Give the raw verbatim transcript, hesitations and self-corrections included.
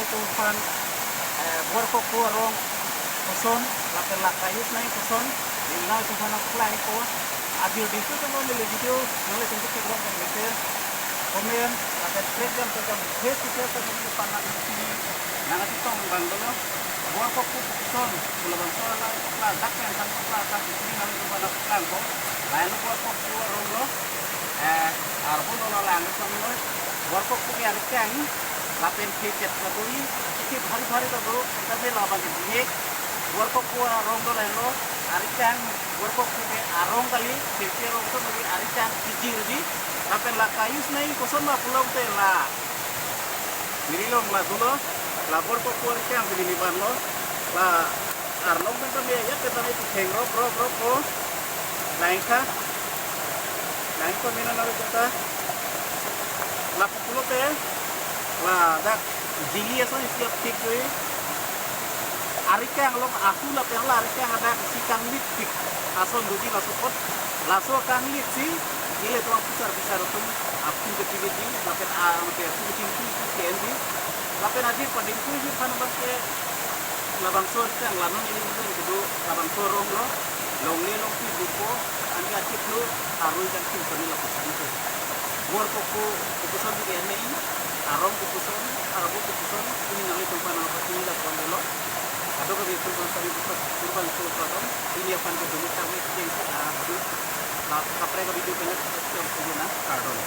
Tum aphan, eh, Borkokpo arong koson, lapen la ka-use nangji koson, neli nanglitum aphan nangpaklang-ikpo. Ajir disu tanglo neli video, nanglitum ketheklong kan mesen, comment, lapen trek jam trek jam, he sosial media aphan nang isi, nangchetong abang dolo. Borkokpo koson, pu labangso la, ladak pen tang ladak isi nanglitum aphan nangpaklangpo. Lahenlo Borkokpo arong lo, eh, arbo lo lo lang kami lo. Borkokpo ke arikang, lapen phekep kadoi, isi bhari bhari ta do, kita be labang ke bihek. Borkokpo arong do lahenlo, arikang, Borkokpo ke arong kali, phekep arong do kali, arikang, isi rdi, lapen la ka-use nangji koson ma pulote la. Neli long la dolo, la Borkokpo arikang si neli vanlo, la arlong pen tame ya pen tame pu theng rop rop rop po. Lain tha. Lain ko mina nari kita. Lapu pulote, ladak jili ason isi apik joi. Arikang along ahu lapen la arikang adak isi kanglitpik ason doji laso apot. Laso kanglitsi, ilitum apusar bisar atum aphu ketivedi, lapen a, ke aphu ketivedi, ke endi. Lapen ajir padingkuji aphan abang ke labangso arikang la non ili mesen kedo labangso arong lo, longle longpi bupo, anke achiklo arui kan kin kami lapuson ke. Borkokpo kopuson ke ene, arong kopuson, arbo kopuson, pini nanglitum aphan nangpachini lapu-an dolo. Kadokave atum aphan kami puthot kurban so kardom, pini aphan ke dumi kami jeng, ah, dumi, la kaprek video pen ke kardom.